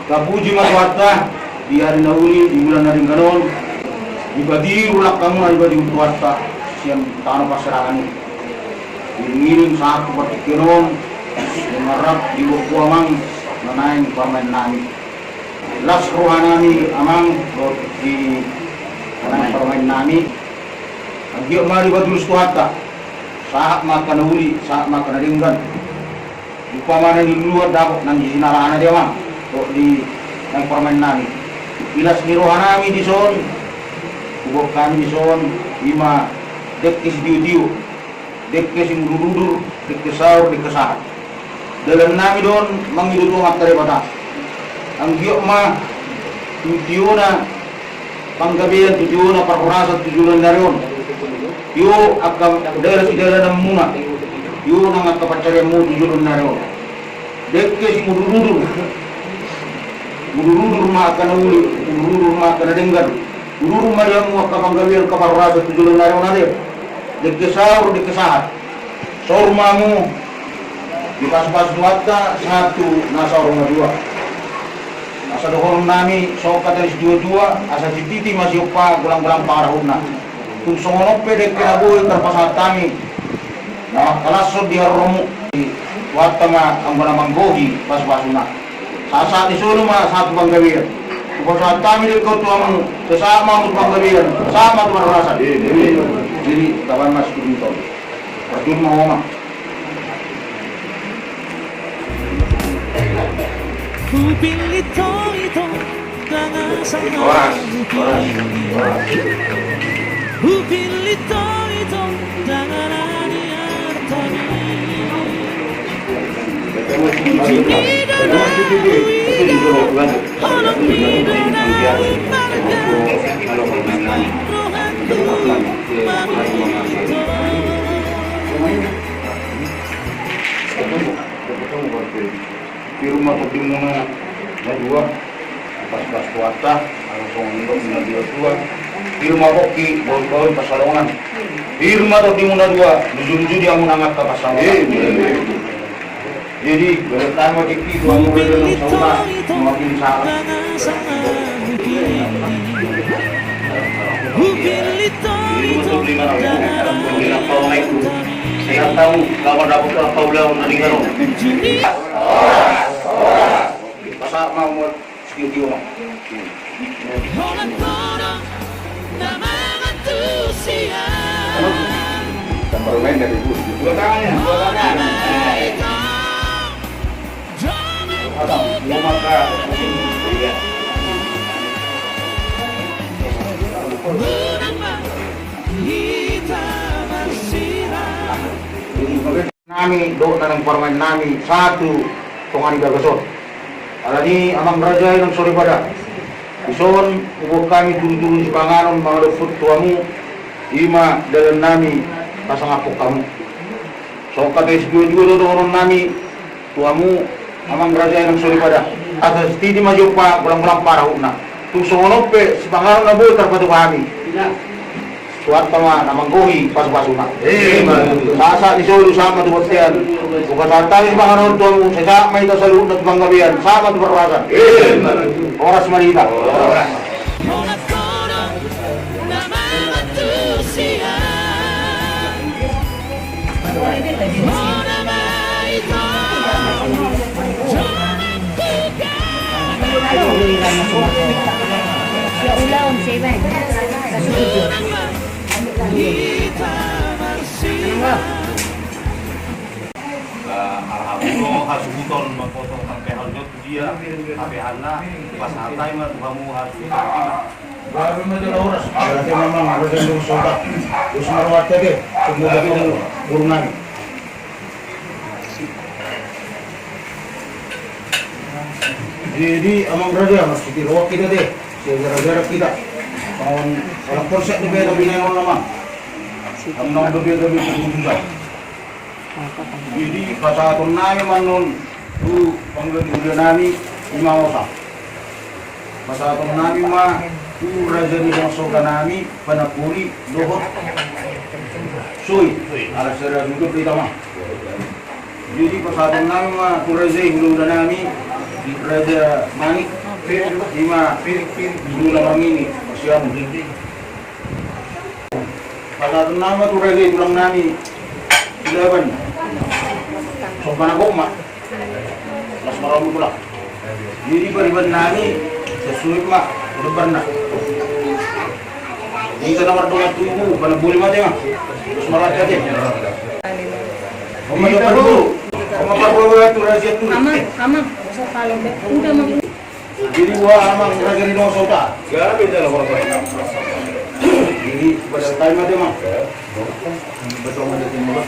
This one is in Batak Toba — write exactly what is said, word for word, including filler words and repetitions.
Tapuji ma Tuhanta, di ari na uli, di bulan na denggan on, dipatiru langkamuna, dipatiru Tuhanta sian tano parserahan i. Iring-iring sahat tu partingkian on, mangarap di boku amang, na naeng parumaen nami. Las roha nami amang, dohot di na naeng parumaen nami. Anggiat ma dipatulus Tuhanta, sahat ma angka na uli, sahat ma angka na denggan. Umpama na niluluan dapot nang di sinarana di amang, dohot di naeng parumaen nami. Ilas ni roha nami dison, huboan hami dison, ima dengke sitio-tio, dengke simudur-udur, dengke saur, dengke sahat. Dalan nami do on mangido tu Amanta Debata. Anggiat ma tu tiona panggabean, tu tiona parhorasan tu joloan ni ari on. Tio angka dalan sidalananmuna. Tio nang angka pansarianmu tu joloan ni ari on. Dengke simudur-udur. Udur-udur ma angka na uli, udur-udur ma angka na denggan. Udur-udur ma di hamu angka panggabean, angka parhorasan tu joloan ni ari on ate. Dengke saur, dengke sahat. Saur ma hamu dipasu-pasu Tuhanta sahat tu na saur matua. Asa dohonon nami songon hata ni situa-tua, asa sititi ma siompa, golang-golang pangarahutna. Tung songon on pe dengke na boi tarpasahat hami, na mangkalashon di haroromu, Tuhanta ma anggo na manggohi pasu-pasuna. Sahat-sahat ni solu ma sahat tu panggabean. Hupasahat hami dengke on tu hamu, sai sahat ma hamu tu panggabean, sahat ma tu parhorasan. Jadi tabaen ma situtu on. Parjolo ma ho amang. Horas, horas, horas. Tiru ma tondimuna na dua, pasu-pasu Tuhanta, ala songon nidokna na dua-dua. Tiru ma pongki, bahul-bahul pansalongan. Tiru ma tondimuna na dua, luju-luju di hamu nang angka pansalongan. Jadi, berkat nama kita, dua murid dan saudara, mewakili salam. Sehat tamu, lawan dapat apa ulang dari karo. Pasahat ma hamu, sitio-tio ma. Kita permain dari dulu. Dua tangan ya, dua tangan. Abang, mau makan? Iya. Nami dohot na naeng parumaen nami sahat tu tonga ni bagas on. Alani amang raja i nang soripada, dison huboan hami tudu-tudu sipanganon mangadophon tu hamu, ima dalan nami pasangaphon hamu. Songon hata ni situa-tua do dohonon nami tu hamu, amang raja i nang soripada. Asa sititi ma siompa, golang-golang pangarahutna. Tung songon on pe sipanganon na boi tarpatupa hami, Tuhanta ma na manggohi pasu-pasuna. Sahat-sahat ni solu sahat ma tu bontean. Hupasahat hami sipanganon tu hamu, sai sahat ma hita saluhutna tu panggabean, sahat ma tu parhorasan. Horas ma di hita. Arhamu do hasuhuton mangkoto hape hal jot dia hape hal na pasahat ai ma tu hamu hasuhuton. Baru ma jala horas, berarti memang ada yang berusaha. Terus marwata deh, semua dari guru nami. Jadi amang raja, masih di ruang kita deh, segera-gera kita. Kalau kalau konsep di beda bina yang lama. Amang udah beda bina. Jadi pasahaton nami ma annon tu panggabean nami, ima osa. Pasahaton nami ma tu raja ni bangso nami, panapuri dohot soi, ala sada duduk di tama. Jadi pasahaton nami ma tu raja i hulahula nami, Raja Mangit, ima, mula mangini, siamun. Pasahaton nama tu raja i tulang nami, Ilaban. Sombana gok ma. Las marombu tulang. Jadi pariban nami, sesuai ma, lebarna. Hita na mardongan tu ibu, mana boleh mate ma. Terus marate ate. Oma, ita, Pak Guru. Oma, Pak Guru, tu raja tu. Aman, aman. Udah, Mang. Jadi gua amang raja di Noso ta. Jadi pada time ada, Mang. Betul, ada timur.